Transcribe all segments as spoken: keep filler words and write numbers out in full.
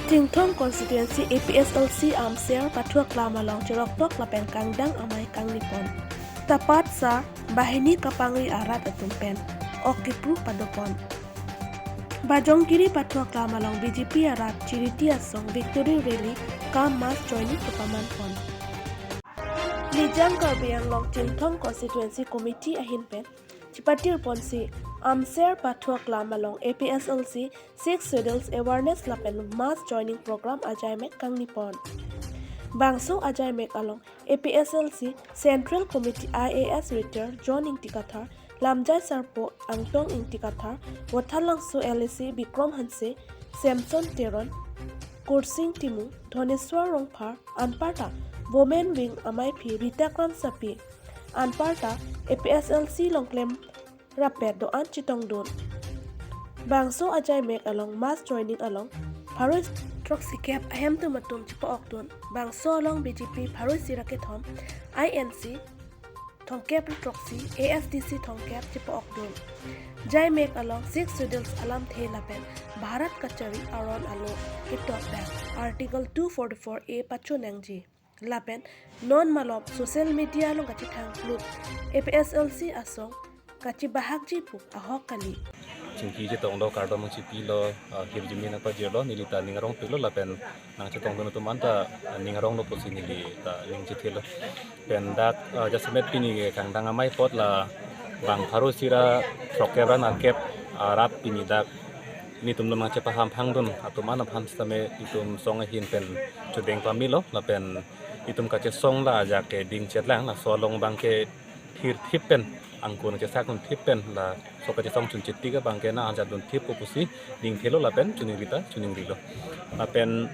Chinthong constituency A P S L C amser pathu aklam along chiroktok lapen kangdang amei kangnipon. Tapatsa banghini kapangri arat atum pen ok kipru padopon. Bajongkiri pathu aklam along B J P arat chiriti asong victory rally kam mass joining kepamanpon. Lijang Karbi Anglong Chinthong Constituency Committee ahin pen chipatirponsi amser pathu aklam along A P S L C Sixth Schedules awareness lapen mass joining program ajaimek kangnipon. Bangso ajaimek along A P S L C Central Committee I A S retired John Ingti Kathar, lamjai sarpo Angtong Ingti Kathar, Vothatlangso L A C Bikrom Hanse, Samson Teron, Kursing Timung, Dhoneswar Rongphar, anparta Women Wing amaiphi Rita Kramsapi, anparta A P S L C along klem rapet do-an chetongdun. Bangso ajaimek along mass joining along pharo throksi kep ahemtun atum chepa-okdun. Bangso along B J P pharo isi ra kethom, I N C thomkep throksi, A S D C thomkep chepa-okdun. Jaimek along Sixth Schedules alamthe lapen Bharat kachari aron alo ketok dak Article two forty-four A pachunangji. Lapen non malom social media along kachethang kluk A P S L C asong kachebahakji pu ahok kali. Chingki chetonglo, kardom chipilo, ah, hirjume nangpajirlo, neli ta ning arongpiklo lapen nangchetongdun atum anta, ah, ning aronglo pusi neli ta ning chethelo. Pen dak, ah, jasemet pini kangdang amei apot la bang pharo isi ra throkkep ra nerkep arat pini dak nelitum nangchepahamphangdun atum an aphan sitame itum song ahin pen chodeng pamelo lapen itum kachesong la ajak ke dingchetlang, laso along abangke thirthip pen angkun chesakdunthip pen laso kachesong chunchetik abangke nang-anjatdunthip pu pusi dingthelo lapen choningri ta choningrilo. Lapen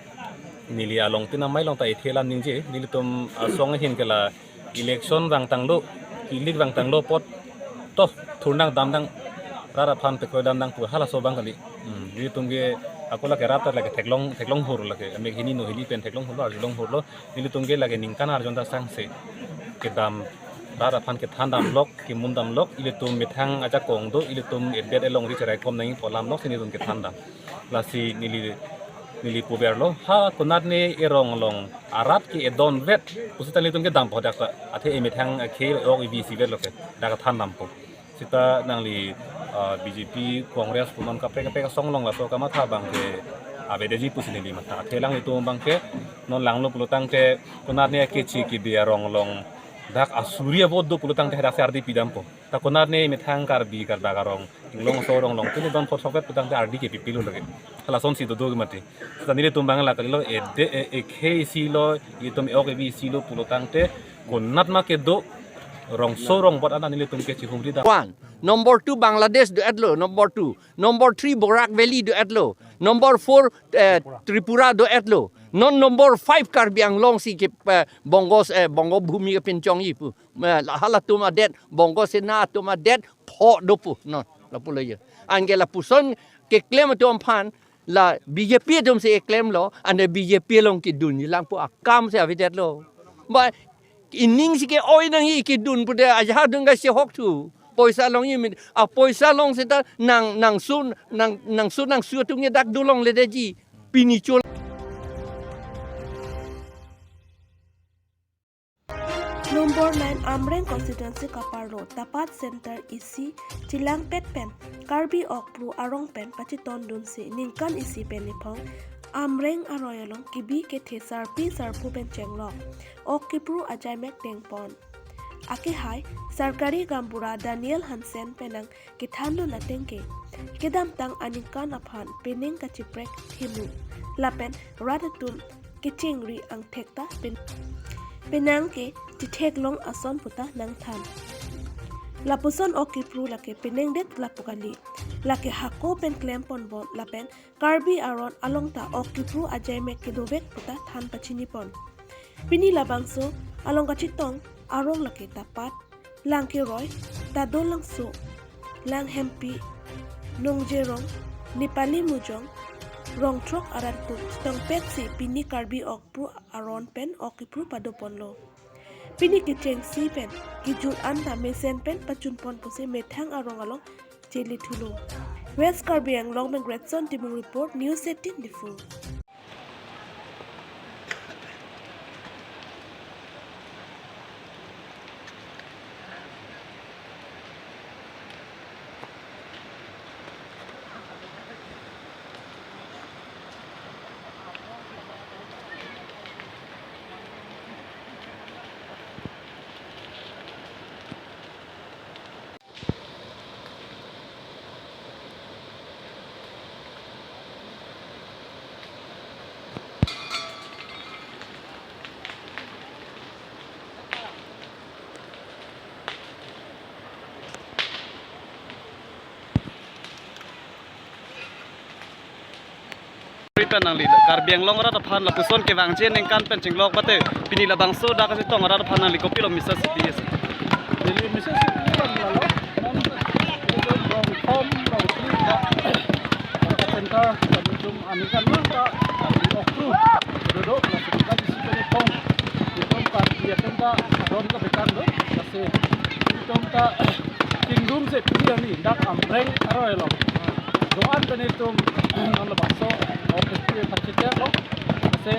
neli along tin amei along ta ethe alam ningje, nelitum asong ahin ke la election vangtanglo, ilik vangtanglo apot to thurnang damnang, rat aphan pekroi damnang pu halaso abang kali. Hmm, nelitum ke ako lake rat ta lake theklong, theklong hur lake, amek hini no hini pen theklong hurlo, arjulong hurlo, nelitum ke lake ningkan arjon ta sangse kedam, rat aphan kethan damlok, kemun damlok, ilitum methang ajakong do, ilitum edet elongri cheraikom nangji pu alam loksi nelitum kethan dam. Lasi neli, neli puverlo, ha konatne erong along arat ke-edonvet pusita nelitum kedampo dak ta, athe emethang akhei ok evi isivetlo ke, dak than dampo. Sita nangli, ah, B J P, Congress pu non kaprek kaprek asong along laso kamatha abangke avedetji pusi neli matha. Athe alanglitum abangke non langno pulo tangte konatne akechi kebi arong along dak asuri avote do pulo tangte hadak si ardi pidampo. Ta konatne methang Karbi Karbak arong, Inglongso arong along, pini don phot sokvet pu tangte ardi kepipilo lake. Halasonsi dodo ke mati. Sita nelitum abang la kalilo, ede, e, ekhei isilo, itum e-ok evi isilo pulo tangte, konat ma kedo, rongso rongbot ana nelitum ke chihumri dam. One. Number two, Bangladesh do-etlo, number two. Number three, Barak Valley do-etlo. Number four, eh, Tripura do-etlo. Non number five, Karbi Anglong si ke, eh, Bongos, eh, Bongo Bhumi kepinchongji pu. Eh, la halatum adet, Bongo Sena atum adet, pho do pu. Non, lapulo ye. Anke lapuson keklem atum aphan, la B J P atum si keklemlo, ane B J P along kedunji lang pu akam si avedetlo. Ba ining si ke-oi nangji kedun pute ajahak dun ga si hok thu. Poisa longji min, a poisa long seta nang, nangsun, nang, nangsun, nangsu atum ke dak dolongledetji. Pini chol. Number nine Amreng constituency kaparlo, Tapat Center isi chelangpet pen Karbi Okpru arong pen pachetondunsi ningkan isi pen niphong Amreng aroi along kebi kethe sarpi sarpo pen chenglok ok kipru ajaimek dengpon. Akehai sarkari gaonbura Daniel Hansen penang kethandun ateng ke kedamtang aningkan aphan penang kacheprek hemu lapen rat atum kechengri angthek ta pen-, penang ke chetheklong ason puta nangthan. Lapuson ok kipru lake penangdet lapu kali. Lake hako pen klemponbom lapen Karbi aron along ta ok kipru ajaimek kedovek puta than pachinipon. Pini labangso along kachetong arong lake Tapat, Langkeroi, Tadolangso, Langhempi, Nongjerong, Nepali Mujong, Rongthrok arat atum chetongpetsi pini Karbi Okpru aron pen ok kipru padoponlo. Pini kechengsi pen kejut anta mesen pen pachunpon pusi methang arong along chelithulo. West Karbi Anglong pen Gretson Timung report, News eighteen Diphu. Nangli Karbi Anglong arat aphan lapuson kevangji aningkan pen chinglok mate pini labangso dak kachetong arat aphan nangli kopilo message pi isi? Neli message isi pen lalo, non itum rong thom rong phli ta center, itum aningkan non ta okru dodo, laso ka isi pen itum, itum Karbi atum ta adon ta bekang do, lasi itum ta kingdom se pini ani dak Amreng aroi along do-an pen itum non labangso ok pachete lo. Lasi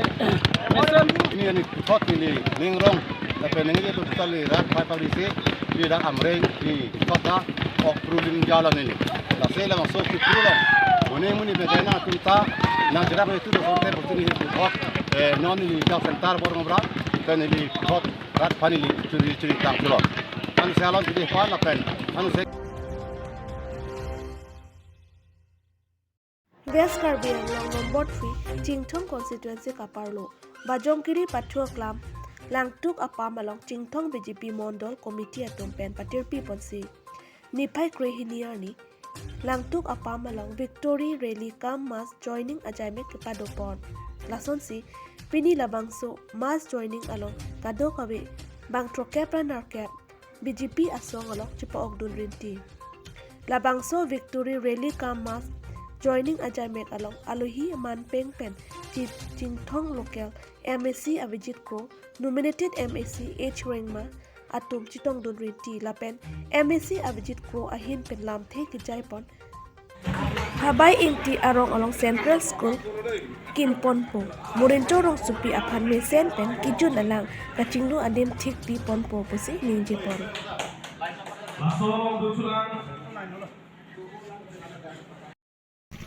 mesen ini ani puthot ini ning rong, tapi ning itu tali rat pai pabisi di dak Amreng di kota ok pruling jalan ini. Lasi labangso kipru long muni muni bejana atum ta nang jerak itu do sonte bukti ini puthot, eh, non ini dak center Borong Bra, pen ini puthot rat aphan ili churi churi tang chulon. Anu se alon churi pan lapen anu se West Karbi Anglong number three Chinthong constituency kaparlo Bajongkiri Pathu Aklam Langtuk Apam along Chinthong B J P Mondol Committee atum pen patirpi ponsi niphai krehini arni Langtuk Apam along Victory Rally cum Mass Joining ajaimek kepado pon. Lasonsi pini labangso Mass Joining along kadokave bang throkep ra nerkep B J P asong along chepa-okdun rinti. Labangso Victory Rally cum Mass Joining ajaimek along alohi aman peng pen Chi- Chinthong local M A C Avijit Kro, nominated M A C H Rengma atum chetongdun rinti lapen M A C Avijit Kro ahin pen lamthe kejai pon. Habai Ingti arong along Central School kim ponpo. Murincho Rongsopi aphan mesen pen kejun alang kachinglu adim thik pi ponpo pusi ningje pon.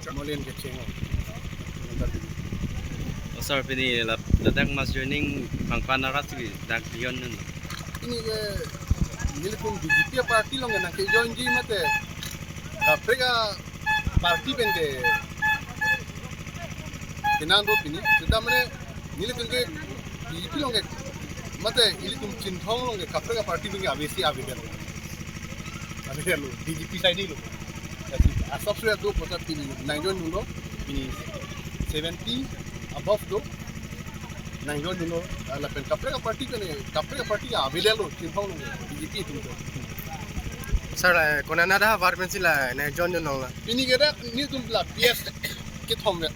Molen kecheng. Oh, sir, pini la- ladak Mass Joining bang pan arat si dak join nun. Pini ke nelitum B J P party along nangkejoinji mate kaprek aparty pen ke kenang do pini. Seta mane nelitum ke B J P along ke mate ilitum Chinthong along ke kaprek aparty pen ke avesi avedetlo. Avedetlo, B J P side lo. Asap suya do kota pini nangjoin dunlo, pini seventy above do nangjoin dunlo, ah, lapen kaprek aparty pen, kaprek aparty avedetlo Chinthong along B J P atum do. Sir, eh, konat ahavar pensi la nangjoin dunlo la? Pini ke dak nelitum la P S kethom ya.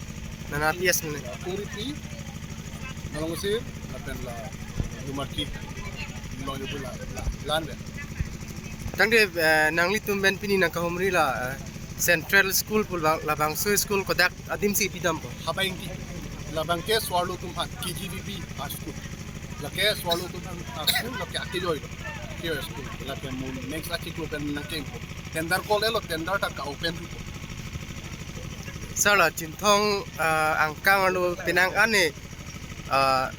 Nana P S ne. Kungripi, Nalong Sir, lapen la Lumarki, Nalong Sir la, la, lan ya. Tangte, eh, nanglitum pen pini nangkahumri la, eh, Central School pu la, labangso school kodak adim si pidampo? Habai Ingti. Labang ke swarlo atum aphan K G V B a-school. Lake swarlo atum aphan a-school, lake akejoi lo. Kejoi school. Lake mo next achiklo pen nangkengpo. Tender call lo, tender ta ka-open thupo. Sir, la Chinthong, ah, angkang arlo penang ane, ah,